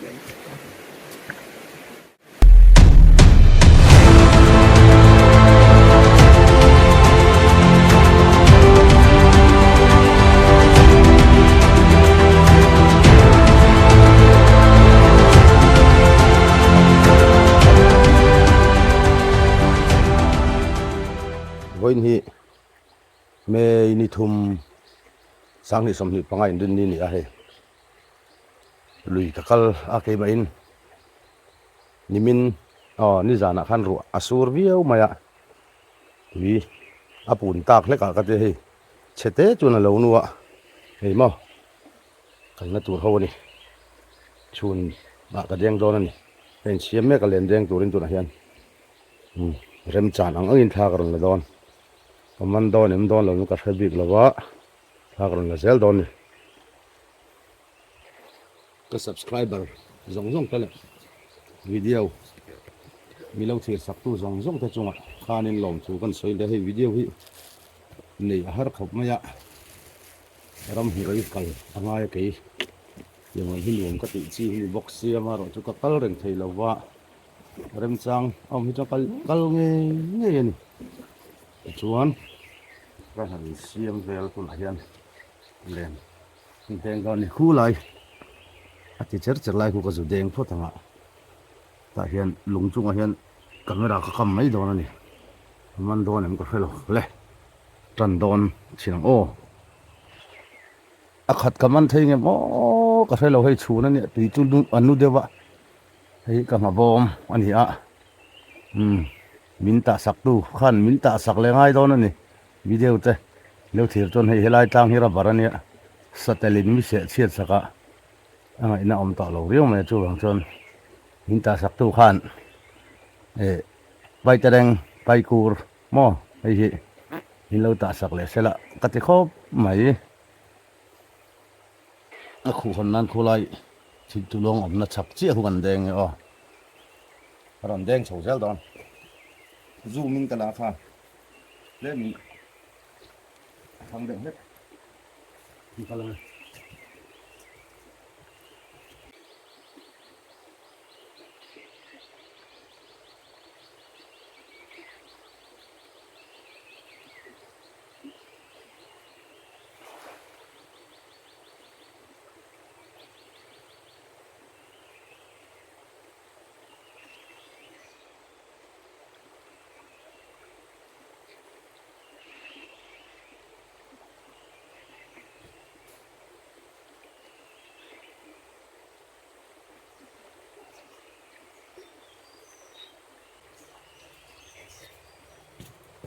Vawiin hi May ni thum sanghnih 25 inrinni a ni a hei lui ka kal a keimahin Nimin aw nizanah khan ruah a sur viau mai a, tui a pun tak hlek ah ka tia hei chhe te chuan a lo nu a, hei maw kalna tur ho a ni, chhun ah ka deng dawn a ni, ka insiam mek a len deng turin tunah hian umm remchan ang angin thla ka rawn la dawn, ka man dawn em dawn lo chu ka hre bik lo va, thla ka rawn la zel dawn a ni. Ka subscriber zawng zawng te leh video mi lo thlir sak tu zawng zawng te chungah khanin lawmthu kan sawi leh hei video hi nei a har khawp mai a ramhnuai kal a ngai a kei tiang ang hi nuam ka tih chi hi ni bawk sia amaherawh chu ka kal reng thei lo va remchang a awm hi chuan kal kal ngei ngei a ni tichuan ka han siam vel tunah hian len. Deng dawn ni khu lai a ti cher cher lai khu ka zu deng phawt ang a tah hian lung chungah hian camera ka kam mai dawn a ni a man dawn em ka hre lo le tan dawn chin ang aw a khat ka man thei nge maw ka hre lo hei chhun a nia tui chu a nu deuh a hei ka hma bawm a ni a umm min tah sak tu khan min tah sak leh ngai dawn a ni. Video te lo thlir chuan hei helai tlang hi rubber a nia, satel in mi seh chhiat sak a, a ngaihna awm tawh lo riau mai a chuvang chuan min tah sak tu khan eh paitereng paikur maw hei hi min lo tah sak leh sela ka ti khawp mai. A khuh hawn nan khulai thil chu lawng awmna chhak chiah khu kan deng e aw. A rawn deng chho zel dawn. Zoom in ka la kha. Tlemin a thang deuh hlek an kal ang e.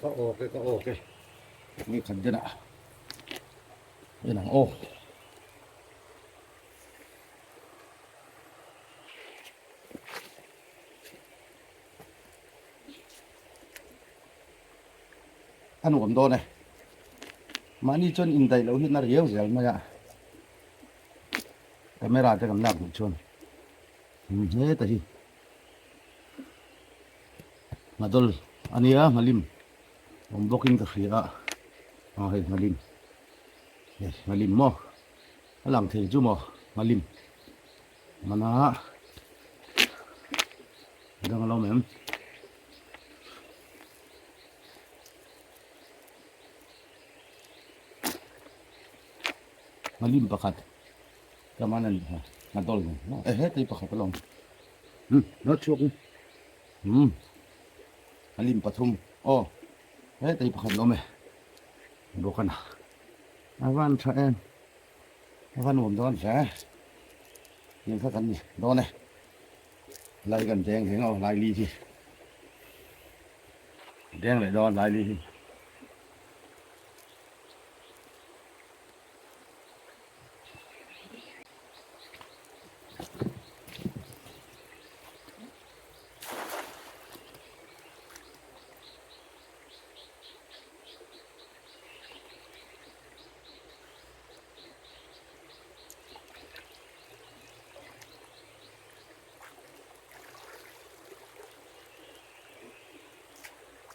Ka awk e ka awk e ni khat denah en ang aw. A nuam dawn e. Mahni chuan indaih loh hi na riau zel mai a. Camera te kan lak duh chuan heta hi Nghadol a nia Nghalim awm bawkin ka hria a. Aw hei Nghalim hei Nghalim maw a lang thei chu maw Nghalim. Mana dang lo mem. Ngalim pakhat kaman ani ha ngadol no e he tei pakhat along no chuak ngalim pathum o he tei pakhat lo me bokana avan tha em. A va nuam dawn hle. Tiang kha kan ni dawn e. Lai kan deng hle ngau lai li hi. Deng leh dawn lai li hi.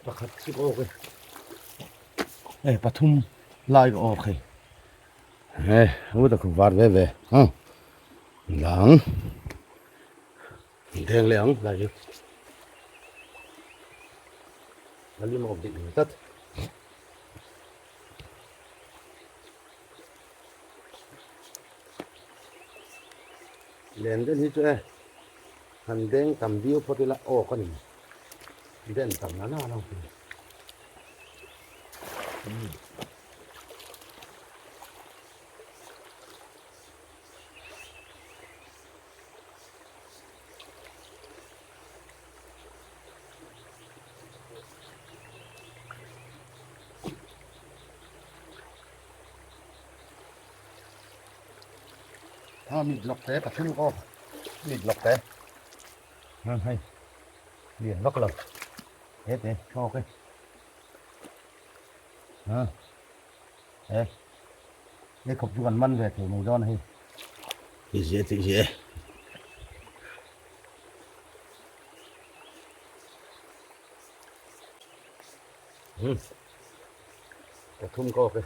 Pakhat chu ka awk e e pathum lai ka awk hei he u ta khum var ve ve ha lang. Deng leh ang lai hi. A lim awk dik tlat. Len den hi chu e han deng tam viau phawt ila awk a ni. Den tam na na lo. A mit lawk te pathum aw mit lawk te heng hei lian vak lo he te awk e ha he he khawp chu kan man ve thei mai dawn a hei ti zia ti zia Hmm. Pathum ka awk e.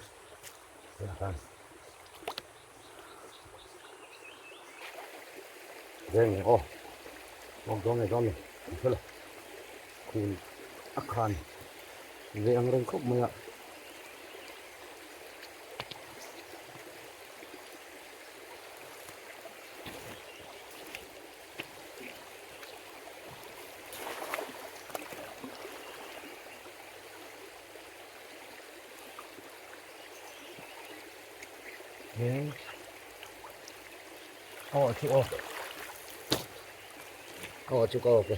Khan. Reng e aw. Awk dawn e dawn e. An hre lo. Khun a khan ve ang reng khawp mai a. Aw chu aw aw chu ka awk e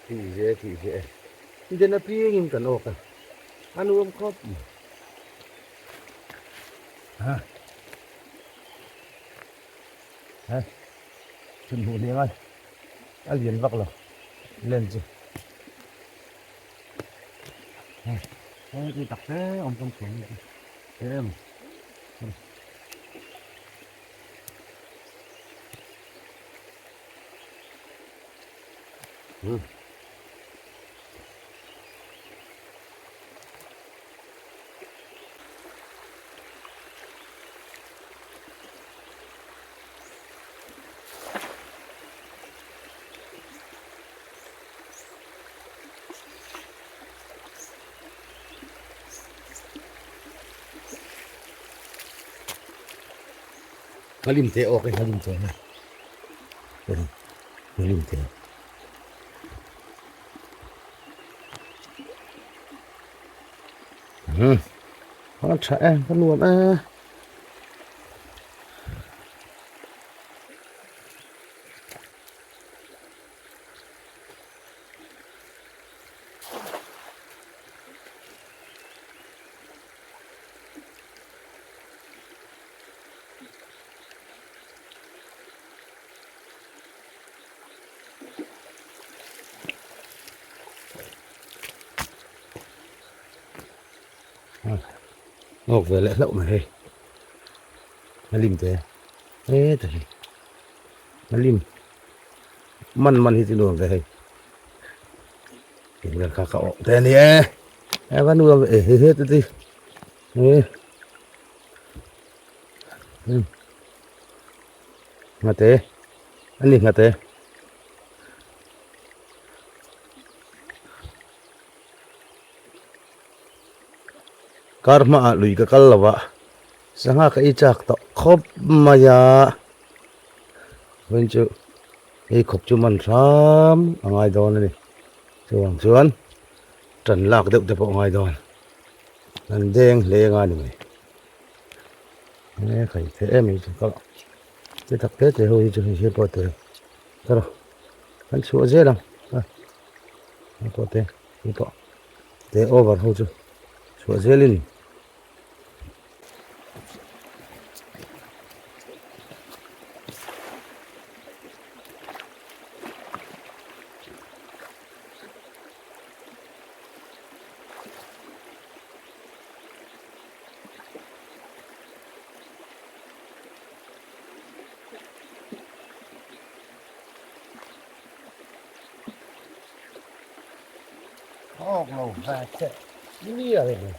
tih ve tih ve den apiangin kan awk a a nuam khawp mai ha ha chhun hmuh hliang a a lian vak lo len chu hei tui tak te awm kan chhuang ni te em Hmm. Nghalim te awk e nghalim te hei nghalim te hmm a tha e ka nuam e. Ngawk ve leh hlauh mai hei a lim te heta hi a lim man man hi chu nuam ve hei eng kha ka awh te a ni e e va nuam ve he he te ti e ngate a ni ngate. Kar hmaah lui ka kal lo a, sangha ka ei chak tawh khawp mai a, vawiin chu ei khawp chu man hram a ngai dawn a ni, chuvang chuan tan lak deuh te pawh a ngai dawn, an deng hle anga ni mai, e khai the em mai chu ka ti tak te te ho hi chu hei hi pawh te ka rawh kan chhuah zel ang a hei pawh te hei pawh. Te over ho chu chhuah zelin Awk lo ve che ni a reng.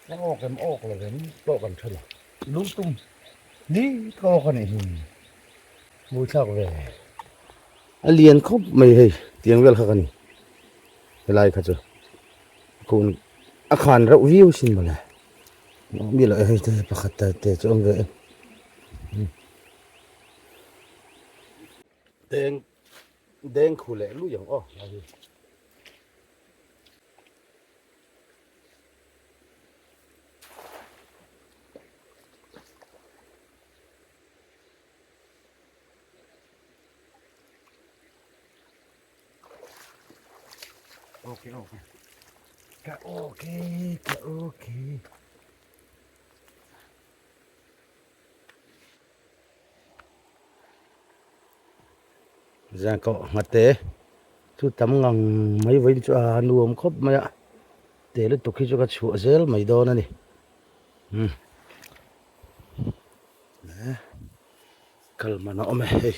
A awk em awk lo em pawh kan hre lo. Lungtum ni ka awk a nih hi. Buaithlak ve. A lian khawp mai hei tiang vel kha ka ni. Helai kha chu kun a khan reuh viau sin mawle. Mi lo hei te pakhat te te chu awm ve e. Deng deng khu leh lui ang aw lai hi. Okay, okay. Ka okay, ka okay. Zan koh nghate chu tam ngang mai vawiin chu a nuam khawp mai a te lutuk hi chu ka chhuah zel mai dawn a ni umm kal man a awm e hei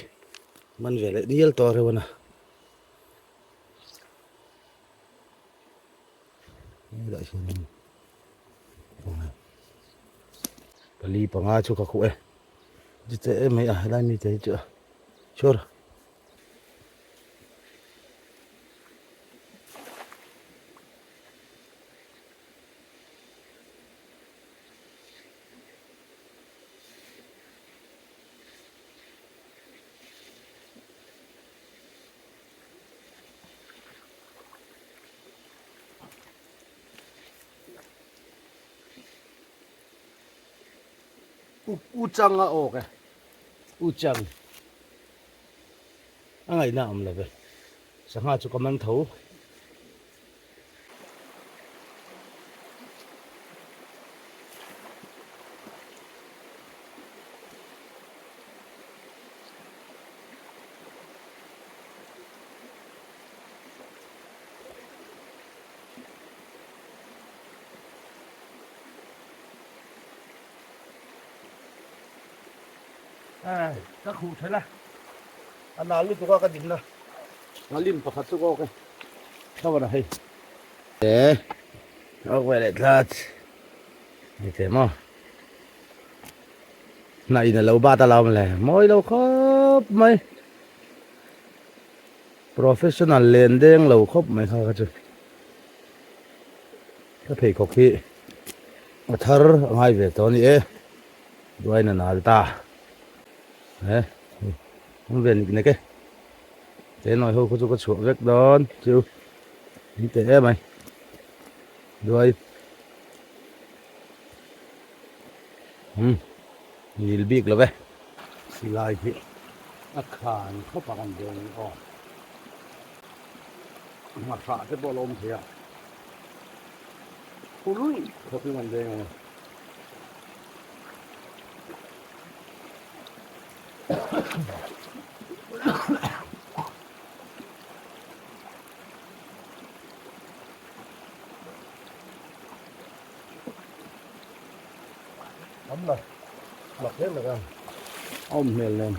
man ve leh dial tawh reuh a na helaiah hian pali panga chu ka khuh e. Chute em mai a helai mi te hi chu a chhuar. U chang a awk e u chang a ngaihna a awm lo ve sangha chu ka man tho. Ka khuh thelh a, a nal lutuk a ka dinna ngalim pakhat chu ka awk e, thla a hei. E awk ve leh tlat ni teh maw hnah in a lo bat a lo awm le mawi lo khawp mai professional len deng lo khawp mai kha kha chu. Ka pheikhawk hi a thar a ngai ve tawh a ni e, duain a nal ta he awm ve nik nek e, he nawi ho kha chu ka chhuah vek dawn chu ni teh em mai duai umm ngil bik lo ve. Silai hi a khan khawp a kan deng aw nghahrah te pawh a lo awm thei a. Ului khawp in an veng a ni. Tam la mak hle mai a awm hmel nen.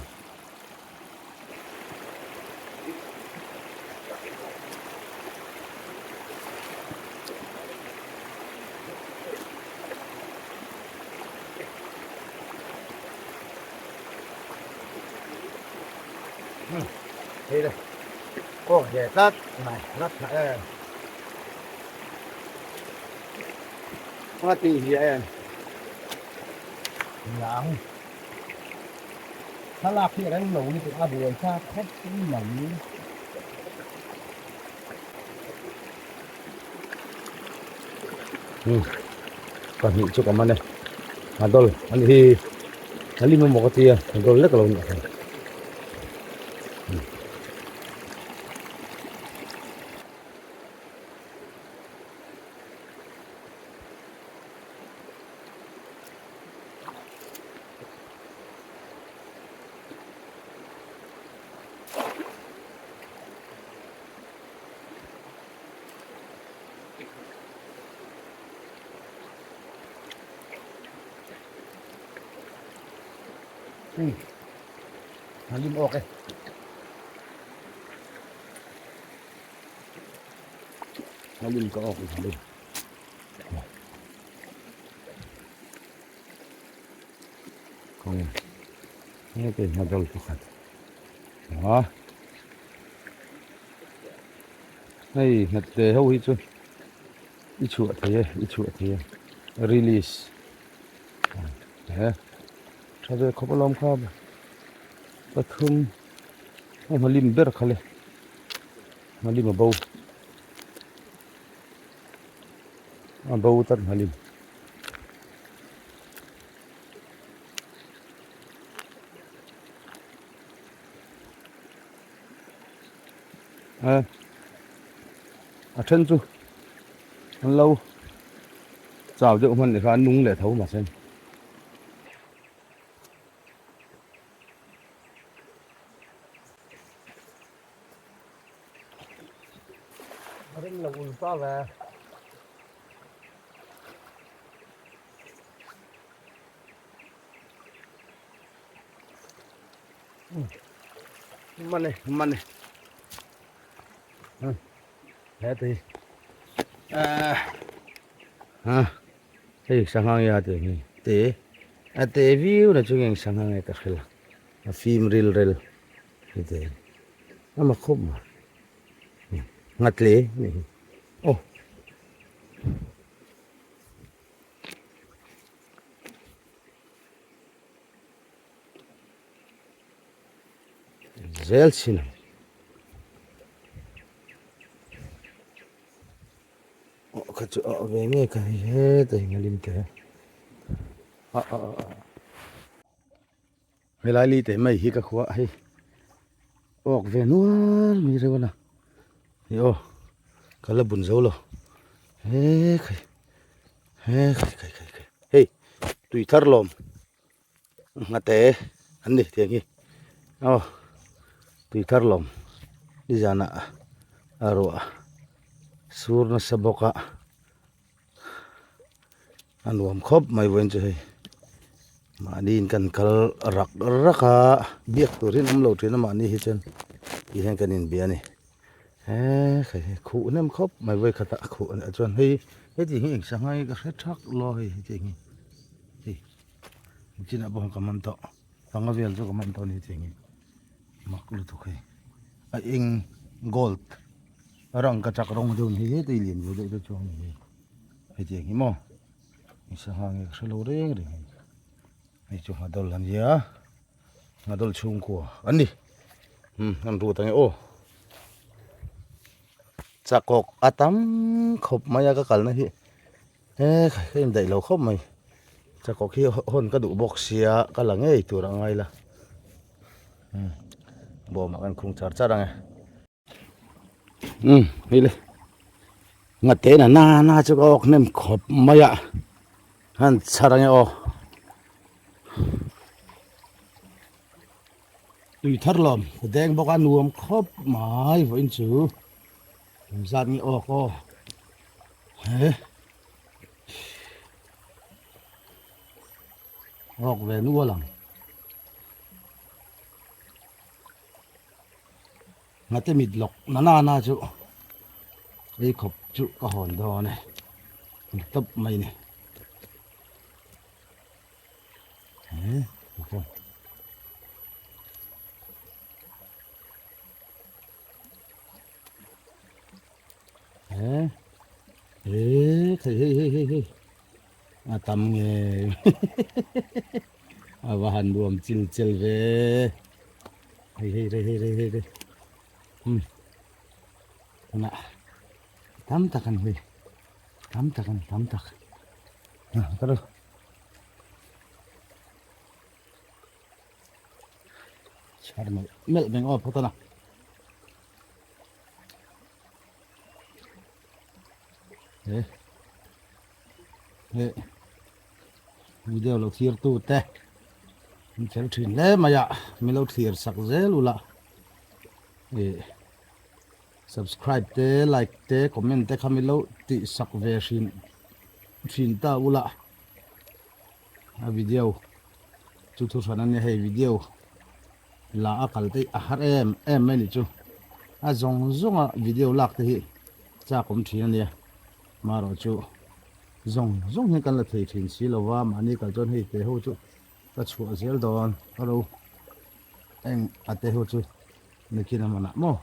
Hei le kawk ve tlat mai rat thla em a tih hi em niang thlalak hi a reng lo lutuk a buai thlak khawp mai. Pahnih chu ka man e a dawl a ni hi a lim emaw ka tia a dawl lek lo a nih kha. A lim awk e. A lim ka awk a lim. Khawnge hete hnadawlh pakhat a hei hnate ho hi chu i chhuah thei e i chhuah thei e release he tha ve khawp alawm kha pathum a hmalim ber kha le hmalim a bo a bo tlat hmalim. A then chu an lo chau deuh hman leh kha an nung leh tho mahse. A rem lo ul ta ve. Mane mane he te a hei sangha nge a te hi te a te viau na chu nge sangha nge ka hrela a fim ril rel hei te a mak khawp mai nghatle a nih hi aw. Zel chin ang. Aw kha chu a ve nge ka hei heta hi nga lim te a a a helai li te mai hi ka khua hei awk ve nual mai reuh a na hei aw ka la bun zo lo he khai he khai khai khai khai hei tui thar lawm nghate an ni tiang hi aw tui thar lawm nizanah a ruah sur nasa bawk a. A nuam khawp mai vawiin chu hei mahniin kan kal rak rak a biak tur hi an awm lo thin a mahni hi chuan ti hian kan inbia a ni he khai hi khuh hnem khawp mai vawi khat ah khuh a nih chuan hei heti hi eng sangha nge ka hre thak lo hei heti ang hi hei chinah pawh ka man tawh panga vel chu ka man tawh a ni heti ang hi mak lutuk hei a eng gold rangkachak rawng deuh a ni hei hetah lian ve deuh te chuan a ni hei. Hetiang hi maw i sangha nge ka hre lo reng reng hei hei chu nghadawl a nia nghadawl chhungkua an ni umm an rut ang e aw chakawk a tam khawp mai a ka kalna hi he ka indaih lo khawp mai chakawk hi hawn ka duh bawk sia ka la ngei tur a ngai la umm bawmah kan khung char char ang e. Umm hei le ngate na na na chu ka awk hnem khawp mai a han chhar ange aw tui thar lawm ka deng bawk a nuam khawp mai vawiin chu zat nge awk aw he awk ve nual ang. Ngate mit lawk na na na chu ei khawp chu ka hawn dawn e ni tawp mai ni he he he hei hei hei hei hei a tam nge a va han nuam chil chel ve. Hei hei rei hei rei hei rei um tunah tam tak an hei tam tak an tam tak ka ro chhar melh melh beng aw phawt a na. He he video lo thlir tu te an fel thin hle mai a mi lo thlir sak zel ula ih subscribe te like te comment te kha mi lo tih sak ve hrin thin ta ula a video chu thu hran a nia hei video la a kal te a har em em mai ni chu a zawng zawng a video lak te hi chak awm thin a nia marawh chu zawng zawng hian kan la thei thin si lo va mahni kal chuan hei te ho chu. Ka chhuah zel dawn ka lo eng a te ho chu nikin a manah maw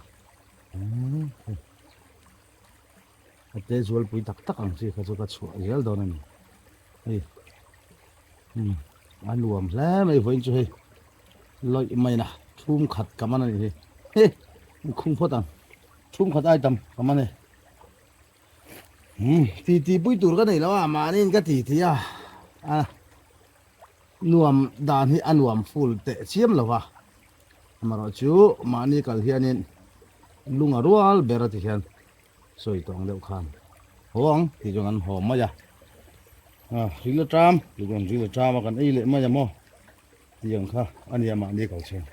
a te zualpui tak tak ang chi kha chu ka chhuah zel dawn a ni hei a nuam hle mai vawiin chu hei lawih mai na thum khat ka man a nih hi he khung phawt ang thum khat ai tam ka man e ti ti pui tur ka nei lo a mahniin ka ti ti a a Nuam dan hi a nuam full teh chiam lo va, amaherawh chu mahni kal hianin lung a rual ber a ti hian sawi tawng deuh khan haw ang tih chuan kan haw mai a, ril a ṭam tih chuan ril a ṭam a kan ei leh mai a maw tih ang kha a nia mahni kal chuan.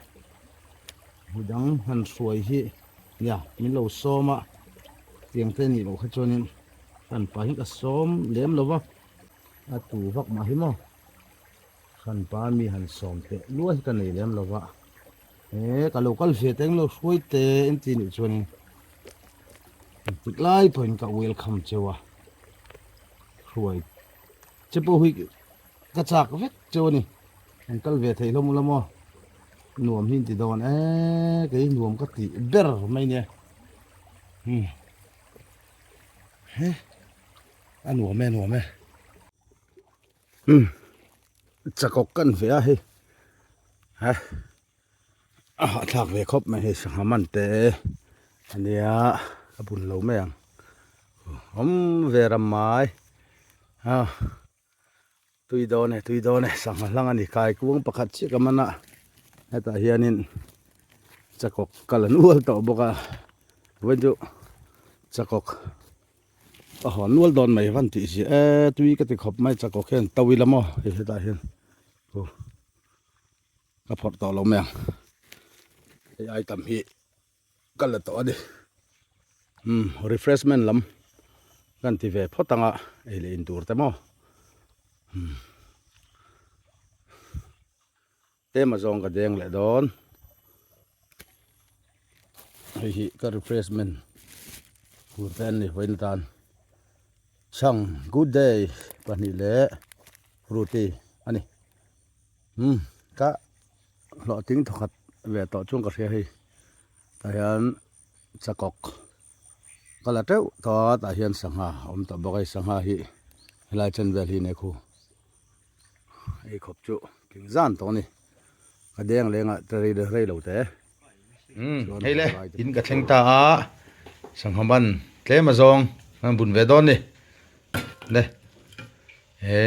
Midang han hruai hi nia min lo sawm a tiang te nih loh kha chuanin kan pa hi ka sawm lem lo va. A tu vak mah hi maw? Hranpa mi han sawm teh luai hi ka nei lem lo va. E ka lo kal ve teng lo hruai te in ti nih chuanin engtik lai pawhin ka welcome cheu a. Hruai che pawh hi ka chak vek cheu a ni. An kal ve thei hlawm ula maw? Nuam hi in ti dawn e kei nuam ka tih ber mai nia. Hmm. He. A nuam e nuam e. Umm chakawk kan ve a hei ha a hahthlak ve khawp mai hei sangha man te ania a bun lo mai ang awm ve ram mai a tui dawn e tui dawn e sangha hlang a ni kai kuang pakhat chiah ka man a hetah hianin chakawk kal an ual tawh bawk a vawiin chu chakawk. A hawn nual dawn mai van tih si e tui ka ti khawp mai chakawk hian to ila maw hei hetah hian aw ka phawrh tawh lo mai ang hei item hi ka la tawh a ni umm refreshment lam kan ti ve phawt ang a ei leh in tur te maw umm. Tlem a zawng ka deng leh dawn. Hei hi ka refreshment tur te an ni vawiin atan. Chhang good day pahnih leh fruity a ni. Umm ka hlawhtling thawkhat ve tawh chuan ka hria hei. Tah hian chakawk ka la teuh tawh a tah hian sangha a awm tawh bawk a hei sangha hi helai chen vel hi nia khu. Hei khawp chu tling zan tawh a ni ka deng leng ah ta rei rei lo te umm hei le in ka thleng ta a sangha ban tlem a zawng an bun ve dawn ni le he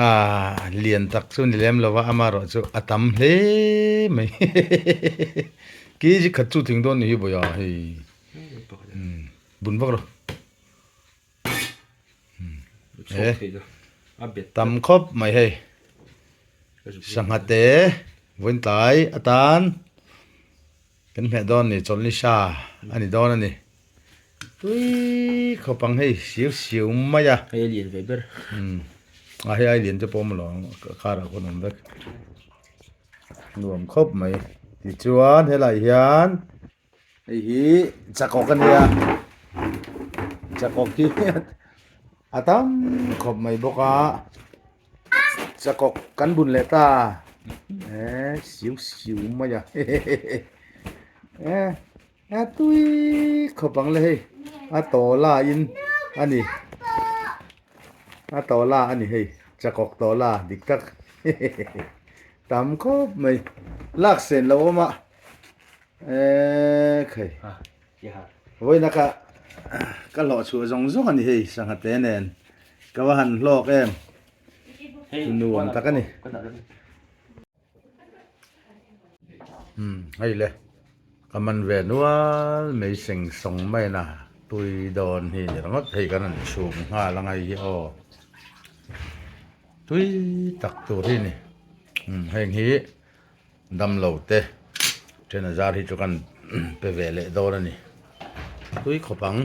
ah lian tak chu ni lem lova amaherawh chu a tam hle mai kg khat chu tling dawn ni hi bawih a hei umm bun vak rawh. Tam khawp mai hei sangha te vawiin tlai atan kan hmeh dawn a ni chawlhni sa a ni dawn a ni tui khawp ang hei siu siu mai a hei a lian ve ber a hei ai lian te pawh a awm lo ang karah khawn a awm vek nuam khawp mai tichuan helaiah hian. Hei hi chakawk a nia chakawk hi a tam khawp mai bawk a chakawk kan bun leh ta eh siu siu mai a eh a tui khawp ang le hei a tawla in a ni a tawla a ni hei chakawk tawla dik tak tam khawp mai lak sen lo awm a. Eee khai vawiin a ka ka hlawh chhuah zawng zawng a ni hei sangha te nen ka va han hlawk em nuam tak a ni umm hei le ka man ve nual mai seng sawng mai na tui dawn hi ni ringawt hei kan han chhum nghal ang hei hi aw tui tak tur hi a ni umm heng hi. Damlo te then a zar hi chu kan pe ve leh dawn a ni. Tui khawp ang.